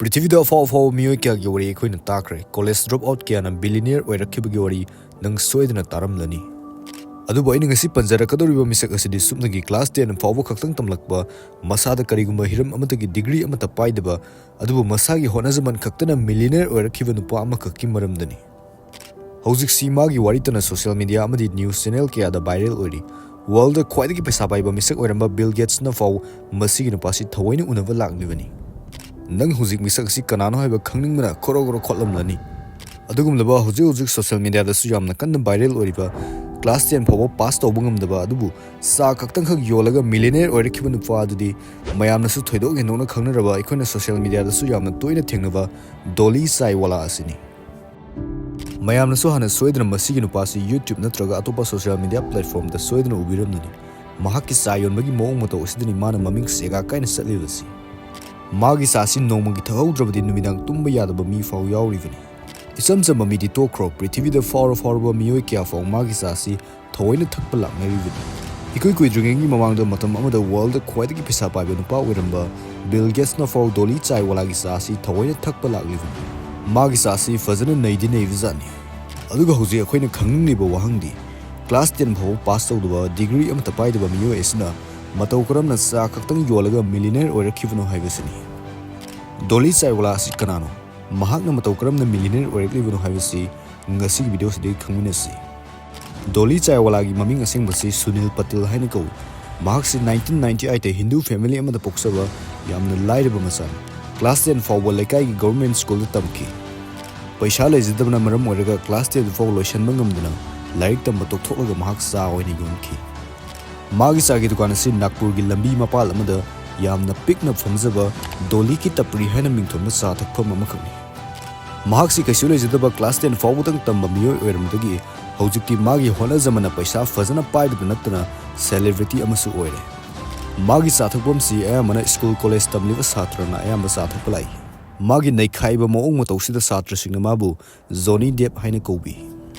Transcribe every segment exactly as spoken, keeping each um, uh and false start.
ꯄ꯭ꯔꯤꯊꯤꯕꯤꯗ ꯑꯐꯥꯎ ꯑꯐꯥꯎꯕ ꯃꯤꯑꯣꯏ ꯀꯌꯥꯒꯤ ꯋꯥꯔꯤ ꯑꯩꯈꯣꯏꯅ ꯇꯥꯈ꯭ꯔꯦ꯫ ꯀꯣꯂꯦꯖ ꯗ꯭ꯔꯣꯞ ꯑꯥꯎꯠ ꯀꯌꯥꯅ ꯕꯤꯂꯤꯅꯤꯌꯔ ꯑꯣꯏꯔꯛꯈꯤꯕꯒꯤ ꯋꯥꯔꯤ ꯅꯪ ꯁꯣꯏꯗꯅ ꯇꯥꯔꯝꯂꯅꯤ꯫ ꯑꯗꯨꯕꯨ ꯑꯩꯅ ꯉꯁꯤ ꯄꯟꯖꯔꯛꯀꯗꯧꯔꯤꯕ ꯃꯤꯁꯛ ꯑꯁꯤꯗꯤ ꯁꯨꯞꯅꯒꯤ ꯀ꯭ꯂꯥꯁ ꯇꯦꯟ ꯐꯥꯎꯕ ꯈꯛꯇꯪ ꯇꯝꯂꯛꯄ, ꯃꯁꯥꯗ ꯀꯔꯤꯒꯨꯝꯕ ꯍꯤꯔꯝ ꯑꯃꯠꯇꯒꯤ ꯗꯤꯒ꯭ꯔꯤ ꯑꯃꯠꯇ ꯄꯥꯏꯗꯕ, ꯑꯗꯨꯕꯨ ꯃꯁꯥꯒꯤ ꯍꯣꯠꯅꯖꯃꯟ ꯈꯛꯇꯅ ꯃꯤꯂꯤꯅꯤꯌꯔ ꯑꯣꯏꯔꯛꯈꯤꯕ ꯅꯨꯄꯥ ꯑꯃꯈꯛꯀꯤ ꯃꯔꯝꯗꯅꯤ꯫ ꯍꯧꯖꯤꯛꯁꯤ ꯃꯥꯒꯤ ꯋꯥꯔꯤꯇꯅ ꯁꯣꯁꯤꯌꯦꯜ ꯃꯤꯗꯤꯌꯥ ꯑꯃꯗꯤ ꯅ꯭ꯌꯨꯁ ꯆꯦꯅꯦꯜ ꯀꯌꯥꯗ ꯚꯥꯏꯔꯦꯜ ꯑꯣꯏꯔꯤ꯫ ꯋꯥꯔꯜꯗ ꯈ꯭ꯋꯥꯏꯗꯒꯤ ꯄꯩꯁꯥ ꯄꯥꯏꯕ ꯃꯤꯁꯛ ꯑꯣꯏꯔꯝꯕ ꯕꯤꯜ ꯒꯦꯠꯁꯅ ꯐꯥꯎ ꯃꯁꯤꯒꯤ ꯅꯨꯄꯥꯁꯤ ꯊꯑꯣꯏꯅ ꯎꯅꯕ ꯂꯥꯛꯂꯤꯕꯅꯤ꯫ ꯅꯪ ꯍꯧꯖꯤꯛ ꯃꯤꯁꯛ ꯑꯁꯤ ꯀꯅꯥꯅꯣ ꯍꯥꯏꯕ ꯈꯪꯅꯤꯡꯕꯅ ꯈꯣꯔꯣ ꯈꯣꯔꯣ ꯈꯣꯠꯂꯝꯂꯅꯤ꯫ ꯑꯗꯨꯒꯨꯝꯂꯕ ꯍꯧꯖꯤꯛ ꯍꯧꯖꯤꯛ ꯁꯣꯁꯤꯌꯦꯜ ꯃꯤꯗꯤꯌꯥꯗꯁꯨ ꯌꯥꯝꯅ ꯀꯟꯅ ꯚꯥꯏꯔꯦꯜ ꯑꯣꯏꯔꯤꯕ, ꯀ꯭ꯂꯥꯁ ꯇꯦꯟ ꯐꯥꯎꯕ ꯄꯥꯁ ꯇꯧꯕ ꯉꯝꯗꯕ ꯑꯗꯨꯕꯨ ꯆꯥ ꯈꯛꯇꯪꯈꯛ ꯌꯣꯜꯂꯒ ꯃꯤꯂꯤꯅꯤꯌꯔ ꯑꯣꯏꯔꯛꯈꯤꯕ ꯅꯨꯄꯥ ꯑꯗꯨꯗꯤ ꯃꯌꯥꯝꯅꯁꯨ ꯊꯣꯏꯗꯣꯛ ꯍꯦꯟꯗꯣꯛꯅ ꯈꯪꯅꯔꯕ, ꯑꯩꯈꯣꯏꯅ ꯁꯣꯁꯤꯌꯦꯜ ꯃꯤꯗꯤꯌꯥꯗꯁꯨ ꯌꯥꯝꯅ ꯇꯣꯏꯅ ꯊꯦꯡꯅꯕ ꯗꯣꯂꯤ ꯆꯥꯏꯋꯥꯂꯥ ꯑꯁꯤꯅꯤ꯫ ꯃꯌꯥꯝꯅꯁꯨ ꯍꯥꯟꯅ ꯁꯣꯏꯗꯅ ꯃꯁꯤꯒꯤ ꯅꯨꯄꯥꯁꯤ YouTube ꯅꯠꯇ꯭ꯔꯒ ꯑꯇꯣꯞꯄ ꯁꯣꯁꯤꯌꯦꯜ ꯃꯤꯗꯤꯌꯥ ꯄ꯭ꯂꯦꯠꯐꯣꯔꯝꯗ ꯁꯣꯏꯗꯅ ꯎꯕꯤꯔꯝꯂꯅꯤ꯫ ꯃꯍꯥꯛꯀꯤ ꯆꯥ ꯌꯣꯟꯕꯒꯤ ꯃꯑꯣꯡ ꯃꯇꯧ ꯑꯁꯤꯗꯅꯤ ꯃꯥꯅ ꯃꯃꯤꯡ ꯁꯦꯒꯥ ꯀꯥꯏꯅ ꯆꯠꯂꯤꯕꯁꯤ꯫ ꯃꯥꯒꯤ ꯆꯥꯁꯤ ꯅꯣꯡꯃꯒꯤ ꯊꯛꯍꯧꯗ꯭ꯔꯕꯗꯤ ꯅꯨꯃꯤꯗꯥꯡ ꯇꯨꯝꯕ ꯌꯥꯗꯕ ꯃꯤ ꯐꯥꯎ ꯌꯥꯎꯔꯤꯕꯅꯤ꯫ ꯏꯆꯝ ꯆꯝꯕ ꯃꯤꯗꯤ ꯇꯣꯛꯈ꯭ꯔꯣ, ꯄ꯭ꯔꯤꯊꯤꯕꯤꯗ ꯐꯥꯎꯔ ꯐꯥꯎꯔꯕ ꯃꯤꯑꯣꯏ ꯀꯌꯥ ꯐꯥꯎ ꯃꯥꯒꯤ ꯆꯥꯁꯤ ꯊꯑꯣꯏꯅ ꯊꯛꯄ ꯂꯥꯛꯅꯔꯤꯕꯅꯤ꯫ ꯏꯀꯨꯏ ꯀꯨꯏꯗ꯭ꯔꯤꯉꯩꯒꯤ ꯃꯃꯥꯡꯗ ꯃꯇꯝ ꯑꯃꯗ ꯋꯥꯔꯜꯗ ꯈ꯭ꯋꯥꯏꯗꯒꯤ ꯄꯩꯁꯥ ꯄꯥꯏꯕ ꯅꯨꯄꯥ ꯑꯣꯏꯔꯝꯕ ꯕꯤꯜ ꯒꯦꯠꯁꯅ ꯐꯥꯎ ꯗꯣꯂꯤ ꯆꯥꯏꯋꯥꯂꯥꯒꯤ ꯆꯥꯁꯤ ꯊꯑꯣꯏꯅ ꯊꯛꯄ ꯂꯥꯛꯂꯤꯕꯅꯤ꯫ ꯃꯥꯒꯤ ꯆꯥꯁꯤ ꯐꯖꯅ ꯅꯩꯗꯤ ꯅꯩꯕꯖꯥꯠꯅꯤ꯫ ꯑꯗꯨꯒ ꯍꯧꯖꯤꯛ ꯑꯩꯈꯣꯏꯅ ꯈꯪꯅꯤꯡꯂꯤꯕ ꯋꯥꯍꯪꯗꯤ, ꯀ꯭ꯂꯥꯁ ꯇꯦꯟ ꯐꯥꯎꯕ ꯄꯥꯁ ꯇꯧꯗꯕ, ꯗꯤꯒ꯭ꯔꯤ ꯑꯃꯠꯇ ꯄꯥꯏꯗꯕ ꯃꯤꯑꯣꯏ ꯑꯁꯤꯅ ꯃꯇꯧ ꯀꯔꯝꯅ ꯆꯥ ꯈꯛꯇꯪ ꯌꯣꯜꯂꯒ ꯃꯤꯂꯤꯅꯤꯌꯔ ꯑꯣꯏꯔꯛꯈꯤꯕꯅꯣ ꯍꯥꯏꯕꯁꯤꯅꯤ꯫ ꯗꯣꯂꯤ ꯆꯥꯏꯋꯥꯂꯥ ꯑꯁꯤ ꯀꯅꯥꯅꯣ? ꯃꯍꯥꯛꯅ ꯃꯇꯧ ꯀꯔꯝꯅ ꯃꯤꯂꯤꯅꯤꯌꯔ ꯑꯣꯏꯔꯛꯂꯤꯕꯅꯣ ꯍꯥꯏꯕꯁꯤ ꯉꯁꯤꯒꯤ ꯚꯤꯗꯤꯑꯣꯁꯤꯗꯒꯤ ꯈꯪꯃꯤꯟꯅꯁꯤ꯫ ꯗꯣꯂꯤ ꯆꯥꯏꯋꯥꯂꯥꯒꯤ ꯃꯃꯤꯡ ꯑꯁꯦꯡꯕꯁꯤ ꯁꯨꯅꯤꯜ ꯄꯇꯤꯜ ꯍꯥꯏꯅ ꯀꯧꯏ꯫ ꯃꯍꯥꯛꯁꯤ ꯅꯥꯏꯟꯇꯤꯟ ꯅꯥꯏꯟꯇꯤ ꯑꯩꯠꯇ ꯍꯤꯟꯗꯨ ꯐꯦꯃꯤꯂꯤ ꯑꯃꯗ ꯄꯣꯛꯆꯕ ꯌꯥꯝꯅ ꯂꯥꯏꯔꯕ ꯃꯆꯥꯅꯤ꯫ ꯀ꯭ꯂꯥꯁ ꯇꯦꯟ ꯐꯥꯎꯕ ꯂꯩꯀꯥꯏꯒꯤ ꯒꯚꯔꯟꯃꯦꯟꯠ ꯁ꯭ꯀꯨꯜꯗ ꯇꯝꯈꯤ꯫ ꯄꯩꯁꯥ ꯂꯩꯖꯗꯕꯅ ꯃꯔꯝ ꯑꯣꯏꯔꯒ ꯀ꯭ꯂꯥꯁ ꯇꯦꯟ ꯐꯥꯎ ꯂꯣꯏꯁꯤꯟꯕ ꯉꯝꯗꯅ ꯂꯥꯏꯔꯤꯛ ꯇꯝꯕ ꯇꯣꯛꯊꯣꯛꯂꯒ ꯃꯍꯥꯛ ꯆꯥ ꯑꯣꯏꯅ ꯌꯣꯟꯈꯤ꯫ ꯃꯥꯒꯤ ꯆꯥꯒꯤ ꯗꯨꯀꯥꯟ ꯑꯁꯤ ꯅꯥꯒꯄꯨꯔꯒꯤ ꯂꯝꯕꯤ ꯃꯄꯥꯜ ꯑꯃꯗ ꯌꯥꯝꯅ ꯄꯤꯛꯅ ꯐꯝꯖꯕ ꯗꯣꯂꯤ ꯀꯤ ꯇꯄ꯭ꯔꯤ ꯍꯥꯏꯅ ꯃꯤꯡꯊꯣꯟꯕ ꯆꯥ ꯊꯛꯐꯝ ꯑꯃꯈꯛꯅꯤ꯫ ꯃꯍꯥꯛꯁꯤ ꯀꯩꯁꯨ ꯂꯩꯖꯗꯕ ꯀ꯭ꯂꯥꯁ ꯇꯦꯟ ꯐꯥꯎꯕꯗꯪ ꯇꯝꯕ ꯃꯤꯑꯣꯏ ꯑꯣꯏꯔꯝꯕꯗꯒꯤ ꯍꯧꯖꯤꯛꯇꯤ ꯃꯥꯒꯤ ꯍꯣꯠꯅꯖꯃꯟꯅ ꯄꯩꯁꯥ ꯐꯖꯅ ꯄꯥꯏꯕꯗ ꯅꯠꯇꯅ ꯁꯦꯂꯦꯕ꯭ꯔꯤꯇꯤ ꯑꯃꯁꯨ ꯑꯣꯏꯔꯦ꯫ ꯃꯥꯒꯤ ꯆꯥ ꯊꯛꯐꯝꯁꯤ ꯑꯌꯥꯝꯕꯅ ꯁ꯭ꯀꯨꯜ ꯀꯣꯂꯦꯖ ꯇꯝꯂꯤꯕ ꯁꯥꯇ꯭ꯔꯅ ꯑꯌꯥꯝꯕ ꯆꯥ ꯊꯛꯄ ꯂꯥꯛꯏ꯫ ꯃꯥꯒꯤ ꯅꯩꯈꯥꯏꯕ ꯃꯑꯣꯡ ꯃꯇꯧꯁꯤꯗ ꯁꯥꯇ꯭ꯔꯁꯤꯡꯅ ꯃꯥꯕꯨ ꯖꯣꯅꯤ ꯗꯦꯞ ꯍꯥꯏꯅ ꯀꯧꯕꯤ꯫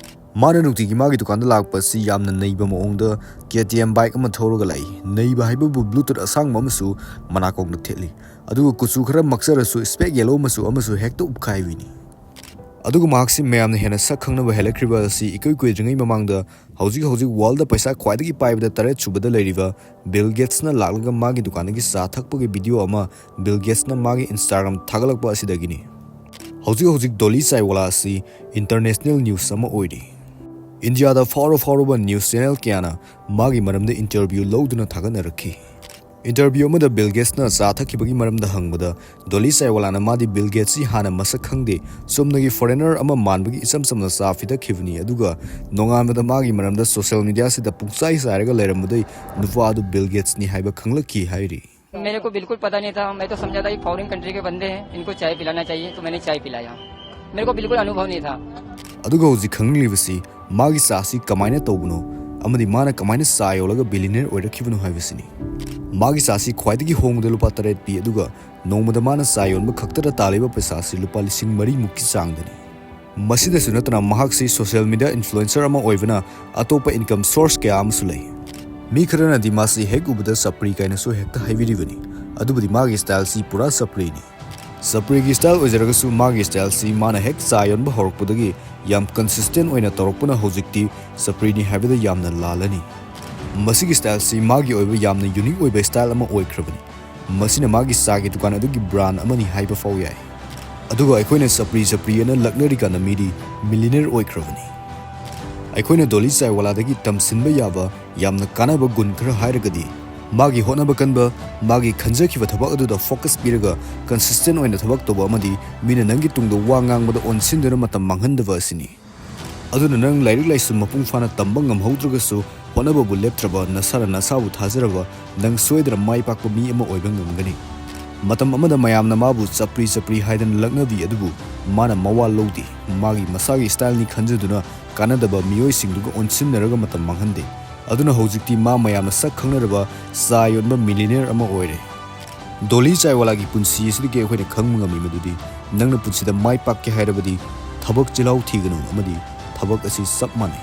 ꯃꯥꯅ ꯅꯨꯡꯇꯤꯒꯤ ꯃꯥꯒꯤ ꯗꯨꯀꯥꯟꯗ ꯂꯥꯛꯄ ꯑꯁꯤ ꯌꯥꯝꯅ ꯅꯩꯕ ꯃꯑꯣꯡꯗ ꯀꯦ ꯇꯤ ꯑꯦꯝ ꯕꯥꯏꯛ ꯑꯃ ꯊꯧꯔꯒ ꯂꯥꯛꯏ꯫ ꯅꯩꯕ ꯍꯥꯏꯕꯕꯨ ꯕ꯭ꯂꯨꯇꯨꯠ ꯑꯁꯥꯡꯕ ꯑꯃꯁꯨ ꯃꯅꯥꯀꯣꯡꯗ ꯊꯦꯠꯂꯤ꯫ ꯑꯗꯨꯒ ꯀꯨꯆꯨ ꯈꯔ ꯃꯛꯆꯔꯁꯨ spec yellow ꯃꯆꯨ ꯑꯃꯁꯨ ꯍꯦꯛꯇ ꯎꯞꯈꯥꯏꯕꯤꯅꯤ꯫ ꯑꯗꯨꯒ ꯃꯍꯥꯛꯁꯤ ꯃꯌꯥꯝꯅ ꯍꯦꯟꯅ ꯁꯛ ꯈꯪꯅꯕ ꯍꯦꯜꯂꯛꯈ꯭ꯔꯤꯕ ꯑꯁꯤ ꯏꯀꯨꯏ ꯀꯨꯏꯗ꯭ꯔꯤꯉꯩ ꯃꯃꯥꯡꯗ ꯍꯧꯖꯤꯛ ꯍꯧꯖꯤꯛ worldꯗ ꯄꯩꯁꯥ ꯈ꯭ꯋꯥꯏꯗꯒꯤ ꯄꯥꯏꯕꯗ ꯇꯔꯦꯠ ꯁꯨꯕꯗ ꯂꯩꯔꯤꯕ ꯕꯤꯜ ꯒꯦꯠꯁꯅ ꯂꯥꯛꯂꯒ ꯃꯥꯒꯤ ꯗꯨꯀꯥꯟꯗꯒꯤ ꯆꯥ ꯊꯛꯄꯒꯤ video ꯑꯃ ꯕꯤꯜ ꯒꯦꯠꯁꯅ ꯃꯥꯒꯤ Instagram ꯊꯥꯒꯠꯂꯛꯄ ꯑꯁꯤꯗꯒꯤꯅꯤ꯫ ꯍꯧꯖꯤꯛ ꯍꯧꯖꯤꯛ ꯗꯣꯂꯤ ꯆꯥꯏꯋꯥꯂꯥ ꯑꯁꯤ international news ꯑꯃ ꯑꯣꯏꯔꯤ꯫ ꯏꯟꯗꯤꯌꯥꯗ ꯐꯥꯎꯔ ꯐꯥꯎꯔꯕ news channel ꯀꯌꯥꯅ ꯃꯥꯒꯤ ꯃꯔꯝꯗ interview ꯂꯧꯗꯨꯅ ꯊꯥꯒꯠꯅꯔꯛꯈꯤ꯫ Interview ꯑꯃꯗ ꯕꯤꯜ ꯒꯦꯠꯁꯅ ꯆꯥ ꯊꯛꯈꯤꯕꯒꯤ ꯃꯔꯝꯗ ꯍꯪꯕꯗ, ꯗꯣꯂꯤ ꯆꯥꯏꯋꯥꯂꯥꯅ ꯃꯥꯗꯤ ꯕꯤꯜ ꯒꯦꯠꯁꯁꯤ ꯍꯥꯟꯅ ꯃꯁꯛ ꯈꯪꯗꯦ, ꯆꯨꯝꯅꯒꯤ foreigner ꯑꯃ ꯃꯥꯟꯕꯒꯤ ꯏꯆꯝ ꯆꯝꯅ ꯆꯥ ꯄꯤꯊꯛꯈꯤꯕꯅꯤ, ꯑꯗꯨꯒ ꯅꯣꯡꯉꯥꯟꯕꯗ ꯃꯥꯒꯤ ꯃꯔꯝꯗ social mediaꯁꯤꯗ ꯄꯨꯡꯆꯥꯏ ꯆꯥꯏꯔꯒ ꯂꯩꯔꯝꯕꯗꯩ ꯅꯨꯄꯥ ꯑꯗꯨ ꯕꯤꯜ ꯒꯦꯠꯁꯅꯤ ꯍꯥꯏꯕ ꯈꯪꯂꯛꯈꯤ ꯍꯥꯏꯔꯤ꯫ मेरे को बिल्कुल पता नहीं था, मैं तो समझा था कि फॉरेन कंट्री के बंदे हैं, इनको चाय पिलाना चाहिए, तो मैंने चाय पिलाया। मेरे को बिल्कुल अनुभव नहीं था। ꯑꯗꯨꯒ ꯍꯧꯖꯤꯛ ꯈꯪꯂꯤꯕꯁꯤ ꯃꯥꯒꯤ ꯆꯥꯁꯤ ꯀꯃꯥꯏꯅ ꯇꯧꯕꯅꯣ ꯑꯃꯗꯤ ꯃꯥꯅ ꯀꯃꯥꯏꯅ ꯆꯥ ꯌꯣꯜꯂꯒ billionaire ꯑꯣꯏꯔꯛꯈꯤꯕꯅꯣ ꯍꯥꯏꯕꯁꯤꯅꯤ꯫ ꯃꯥꯒꯤ ꯆꯥꯁꯤ ꯈ꯭ꯋꯥꯏꯗꯒꯤ ꯍꯣꯡꯕꯗ ꯂꯨꯄꯥ ꯇꯔꯦꯠ ꯄꯤ, ꯑꯗꯨꯒ ꯅꯣꯡꯃꯗ ꯃꯥꯅ ꯆꯥ ꯌꯣꯟꯕ ꯈꯛꯇꯗ ꯇꯥꯜꯂꯤꯕ ꯄꯩꯁꯥꯁꯤ ꯂꯨꯄꯥ ꯂꯤꯁꯤꯡ ꯃꯔꯤꯃꯨꯛꯀꯤ ꯆꯥꯡꯗꯅꯤ꯫ ꯃꯁꯤꯗꯁꯨ ꯅꯠꯇꯅ ꯃꯍꯥꯛꯁꯤ social media influencer ꯑꯃ ꯑꯣꯏꯕꯅ ꯑꯇꯣꯞꯄ income source ꯀꯌꯥ ꯑꯃꯁꯨ ꯂꯩ꯫ ꯃꯤ ꯈꯔꯅꯗꯤ ꯃꯥꯁꯤ ꯍꯦꯛ ꯎꯕꯗ ꯆꯞꯄ꯭ꯔꯤ ꯀꯥꯏꯅꯁꯨ ꯍꯦꯛꯇ ꯍꯥꯏꯕꯤꯔꯤꯕꯅꯤ꯫ ꯑꯗꯨꯕꯨꯗꯤ ꯃꯥꯒꯤ styleꯁꯤ ꯄꯨꯔꯥ ꯆꯞꯄ꯭ꯔꯤꯅꯤ꯫ ꯆꯞꯄ꯭ꯔꯤꯒꯤ style ꯑꯣꯏꯖꯔꯒꯁꯨ ꯃꯥꯒꯤ styleꯁꯤ ꯃꯥꯅ ꯍꯦꯛ ꯆꯥ ꯌꯣꯟꯕ ꯍꯧꯔꯛꯄꯗꯒꯤ ꯌꯥꯝ consistent ꯑꯣꯏꯅ ꯇꯧꯔꯛꯄꯅ ꯍꯧꯖꯤꯛꯇꯤ ꯆꯞꯄ꯭ꯔꯤꯅꯤ ꯍꯥꯏꯕꯗ ꯌꯥꯝꯅ ꯂꯥꯜꯂꯅꯤ꯫ ꯃꯁꯤꯒꯤ styleꯁꯤ ꯃꯥꯒꯤ ꯑꯣꯏꯕ ꯌꯥꯝꯅ unique ꯑꯣꯏꯕ style ꯑꯃ ꯑꯣꯏꯈ꯭ꯔꯕꯅꯤ꯫ ꯃꯁꯤꯅ ꯃꯥꯒꯤ ꯆꯥꯒꯤ ꯗꯨꯀꯥꯟ ꯑꯗꯨꯒꯤ brand ꯑꯃꯅꯤ ꯍꯥꯏꯕ ꯐꯥꯎ ꯌꯥꯏ꯫ ꯑꯗꯨꯒ ꯑꯩꯈꯣꯏꯅ ꯆꯞꯄ꯭ꯔꯤ ꯆꯞꯄ꯭ꯔꯤ ꯑꯅ ꯂꯛꯅꯔꯤꯀꯥꯟꯗ ꯃꯤꯗꯤ millionaire ꯑꯣꯏꯈ꯭ꯔꯕꯅꯤ꯫ ꯑꯩꯈꯣꯏꯅ ꯗꯣꯂꯤ ꯆꯥꯏꯋꯥꯂꯥꯗꯒꯤ ꯇꯝꯁꯤꯟꯕ ꯌꯥꯕ ꯌꯥꯝꯅ ꯀꯥꯟꯅꯕ ꯒꯨꯟ ꯈꯔ ꯍꯥꯏꯔꯒꯗꯤ, ꯃꯥꯒꯤ ꯍꯣꯠꯅꯕ ꯀꯟꯕ, ꯃꯥꯒꯤ ꯈꯟꯖꯈꯤꯕ ꯊꯕꯛ ꯑꯗꯨꯗ focus ꯄꯤꯔꯒ consistent ꯑꯣꯏꯅ ꯊꯕꯛ ꯇꯧꯕ ꯑꯃꯗꯤ ꯃꯤꯅ ꯅꯪꯒꯤ ꯇꯨꯡꯗ ꯋꯥ ꯉꯥꯡꯕꯗ ꯑꯣꯟꯁꯤꯟꯗꯨꯅ ꯃꯇꯝ ꯃꯥꯡꯍꯟꯗꯕ ꯑꯁꯤꯅꯤ꯫ ꯑꯗꯨꯅ ꯅꯪ ꯂꯥꯏꯔꯤꯛ ꯂꯥꯏꯁꯨ ꯃꯄꯨꯡ ꯐꯥꯅ ꯇꯝꯕ ꯉꯝꯍꯧꯗ꯭ꯔꯒꯁꯨ, ꯍꯣꯠꯅꯕꯕꯨ ꯂꯦꯞꯇ꯭ꯔꯕ, ꯅꯁꯥꯅ ꯅꯁꯥꯕꯨ ꯊꯥꯖꯔꯕ, ꯅꯪ ꯁꯣꯏꯗꯅ ꯃꯥꯏ ꯄꯥꯛꯄ ꯃꯤ ꯑꯃ ꯑꯣꯏꯕ ꯉꯝꯒꯅꯤ꯫ ꯃꯇꯝ ꯑꯃꯗ ꯃꯌꯥꯝꯅ ꯃꯥꯕꯨ ꯆꯞꯄ꯭ꯔꯤ ꯆꯞꯄ꯭ꯔꯤ ꯍꯥꯏꯗꯅ ꯂꯛꯅꯕꯤ ꯑꯗꯨꯕꯨ ꯃꯥꯅ ꯃꯋꯥ ꯂꯧꯗꯦ꯫ ꯃꯥꯒꯤ ꯃꯁꯥꯒꯤ styleꯅꯤ ꯈꯟꯖꯗꯨꯅ ꯀꯥꯟꯅꯗꯕ ꯃꯤꯑꯣꯏꯁꯤꯡꯗꯨꯒ ꯑꯣꯟꯁꯤꯟꯅꯔꯒ ꯃꯇꯝ ꯃꯥꯡꯍꯟꯗꯦ꯫ ꯑꯗꯨꯅ ꯍꯧꯖꯤꯛꯇꯤ ꯃꯥ ꯃꯌꯥꯝꯅ ꯁꯛ ꯈꯪꯅꯔꯕ ꯆꯥ ꯌꯣꯟꯕ millionaire ꯑꯃ ꯑꯣꯏꯔꯦ꯫ ꯗꯣꯂꯤ ꯆꯥꯏꯋꯥꯂꯥꯒꯤ ꯄꯨꯟꯁꯤ ꯑꯁꯤꯗꯒꯤ ꯑꯩꯈꯣꯏꯅ ꯈꯪꯕ ꯉꯝꯃꯤ ꯃꯗꯨꯗꯤ ꯅꯪꯅ ꯄꯨꯟꯁꯤꯗ ꯃꯥꯏ ꯄꯥꯛꯀꯦ ꯍꯥꯏꯔꯕꯗꯤ ꯊꯕꯛ ꯆꯤꯜꯍꯥꯎ ꯊꯤꯒꯅꯨ ꯑꯃꯗꯤ ꯊꯕꯛ ꯑꯁꯤ ꯆꯞ ꯃꯥꯟꯅꯩ꯫